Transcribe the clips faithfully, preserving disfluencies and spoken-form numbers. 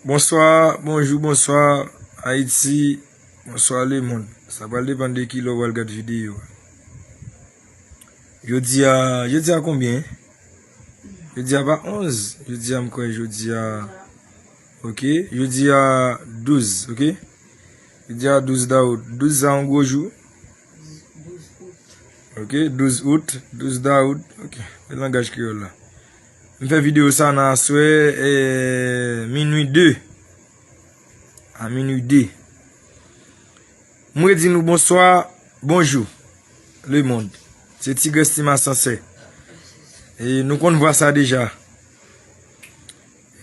Bonswa, bonjou, bonswa, Ayiti, bonswa, lemonn. Sa pral depann de ki lè w pral gad videyo a. Jodi a, jodi a konbyen? Jodi a pa onz, jodi a m kwè jodi a, ok, jodi a douz, ok? Jodi a douz dawout, douz a yon gwo jou. Ok, douz out, douz dawout, ok, se langaj kreyòl la. M fè videyo sa nan aswè, eh, minui de. A minui de. Mwen di nou bonswa, bonjou, lemonn. Se Ti Grès Ti Masansè. E nou konn vwa sa deja.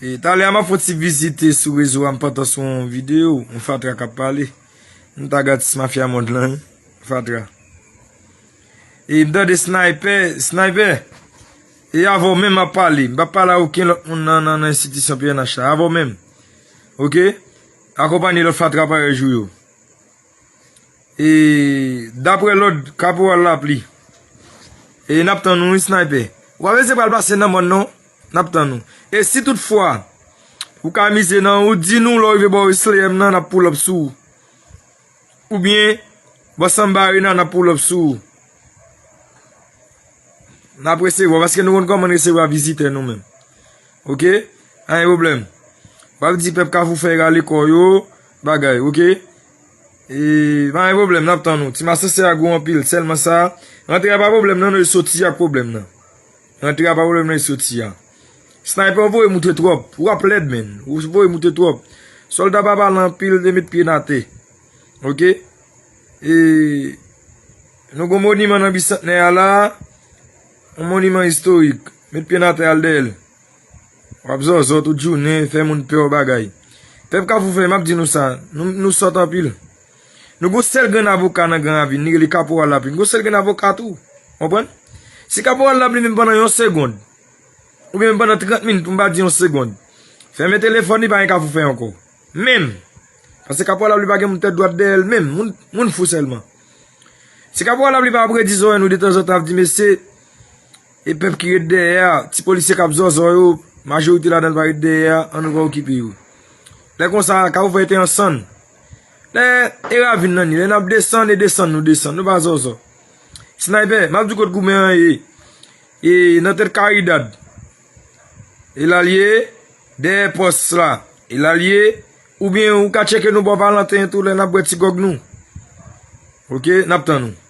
E talè a m ap fè yon ti vizite sou rezo a, m pantan sou yon videyo, yon fatra k ap pale. M ta gad Ti Mafya Mond lan, wi. Fatra. E m tande Sniper, Sniper. E avè w menm m ap pale. M p ap pale a okenn lòt moun nan, nan, nan enstitisyon P N H la. Avè w menm. Ok? Akonpanye lòt fatra parèy ou yo. E daprè lòd Kaporal Lapli. E n ap tann ou, wi, Sniper. Ou pa bezwen pral pase nan mòn non. N ap tann ou. E si toutfwa ou ka mize nan ou, di nou lè w rive bò Wesley M nan, n ap pull up sou ou. Oubyen bò Samba Arena, n ap pull up sou ou. N ap resevwa, paske nou konn kòman n resevwa vizitè nou menm. Ok? Anyen pwoblèm. W ap di pèp Kafou Fèy rale kò yo, bagay, ok? E, pa gen pwoblèm, n ap tann ou. Ti Masansè a gwo anpil, sèlman sa, rantre a pa pwoblèm nan, non, e soti a k pwoblèm nan. Rantre a pa pwoblèm nan, e soti a. Sniper, ou voye moute twòp, w ap lèd, menn. Ou voye moute twòp. Sòlda pa pale anpil, te met pye n atè. Ok? E, nou gon moniman nan Bisantnè a la, yon moniman istorik. Met pye n atè, al dèyè l. W ap zòzò tout jounen, fè moun pè w bagay. Pèp Kafou Fèy, m ap di nou sa, nou, nou sòt anpil. Nou gon sèl grenn avoka nan Gran Ravin, li rele Kaporal Lapli. Nou gon sèl grenn avoka tou. Konprann? Si Kaporal Lapli menm pandan yon segonn, oubyen menm pandan trant minit, pou m pa di yon segonn, fèmen telefòn li, pa gen Kafou Fèy ankò. Menm. Paske Kaporal Lapli pa gen moun tèt dwat dèyè l menm. Moun, moun fou sèlman. Si Kaporal Lapli pa ap redi zòrèy nou detanzantan, ap di, mesye, e pèp ki ret dèyè a, ti polisye k ap zòzò yo, majorite ladan l pa ret dèyè a, ann nou pa okipe yo. Lè konsa, Kafou Fèy te ansann. Lè e ravin nan ni, lè n ap desann, e desann nou desann, nou pa zòzò. Sniper, m ap di w kot goumen an ye. E nan tèt Karidad. E la l ye, dèyè pòs la. E la l ye, oubyen ou ka tcheke nou bò Valentin tou lè n ap bwè ti gòg nou. Ok, n ap tann ou.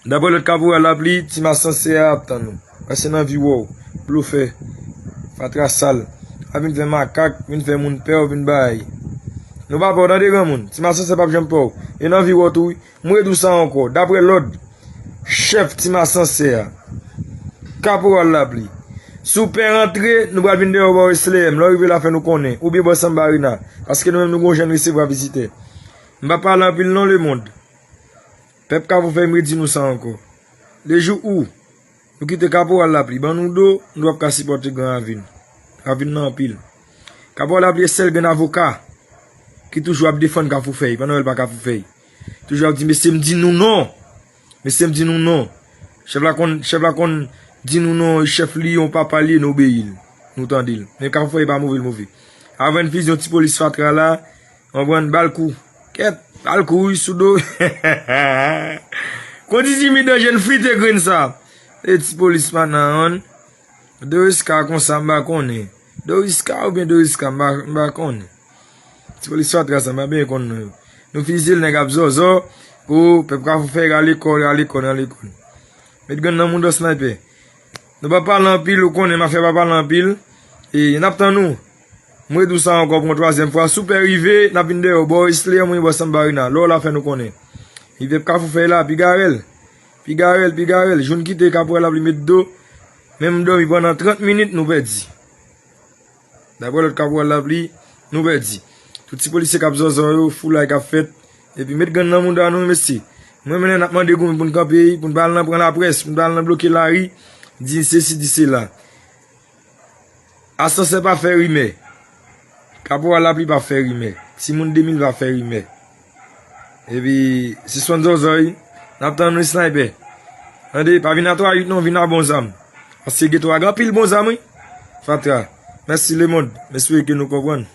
Daprè lòd Kaporal Lapli, Ti Masansè a ap tann ou. Paske n anvi wè w, blofè, fatra sal. A vin fè makak, vin fè moun pè w, vin bay. Nou pa pè w tande granmoun. Ti Masansè p ap janm pè w. E n anvi wè w tou wi. Mwen di w sa ankò, daprè lòd chèf Ti Masansè a, Kaporal Lapli, si w pè rantre, nou pral vin dèyè w bò Wesley M, lè w rive la fè nou konnen, oubyen bò Samba Arena, paske nou menm nou gon jan n resevwa vizitè. M pa pale anpil non, lemonn. Pèp Kafou Fèy, m redi nou sa ankò. Lejou ou nou kite Kaporal Lapli ban nou do, nou p ap ka sipòte Gran Ravin. Ravin nan anpil. Kaporal Lapli se sèl grenn avoka ki toujou ap defann Kafou Fèy, pandan w wè l pa Kafou Fèy. Toujou ap di, mesye, m di nou non. Mesye, m di nou non. Chèf la konn, chèf la konn di nou non, chèf li, yon papa li, nou obeyi l. Nou tande l. Men Kafou Fèy pa move, l move. Avan n fizye yon ti polis fatra la, konprann, ba l kou. Kèt, ba l kou, wi, sou do. Kondi Jimmy Danje n frite grenn sa. E ti polis pa nan ann. Doriska konsa, m pa konnen. Doriska oubyen Doriska, m pa, m pa konnen. Ti polis fatra sa, m pa byen konn non yo. Nou fizye l, nèg ap zòzò. O, pèp Kafou Fèy rale kò, rale kò, rale kò. Met grenn nan mouda Sniper. Nou pa pale anpil, ou konnen mafya pa pale anpil. E n ap tann ou. Mwen di w sa ankò pou yon twazyèm fwa. Si w pè rive, n ap vin dèyè w. Bò Wesley M oubyen bò Samba Arena. Lè w la fè nou konnen. Li pèp Kafou Fèy la, piga rèl. Piga rèl, piga rèl. Jou n kite Kaporal Lapli met do. Menm dòmi pandan trant minit, nou pèdi. Daprè lòd Kaporal Lapli, nou pèdi. Tout ti polisye k ap zòzò yo, foulay k ap fèt. Epi met grenn nan mouda nou, mesye. Mwen, menm lè n ap mande goumen pou n kanpe, pou n pa al nan pran laprès, pou n pa al nan bloke lari, di sesi, di sela. Asansè pa fè rimè. Kaporal Lapli pa fè rimè. Timoun de mil pa fè rimè. Epi, sispann zòzòy, n ap tann wi Sniper. Tande, pa vin a twa uit non, vin a bon zam. Paske gen twa, gen anpil bon zam wi. Fatra. Mèsi lemonn. M espere ke nou konprann.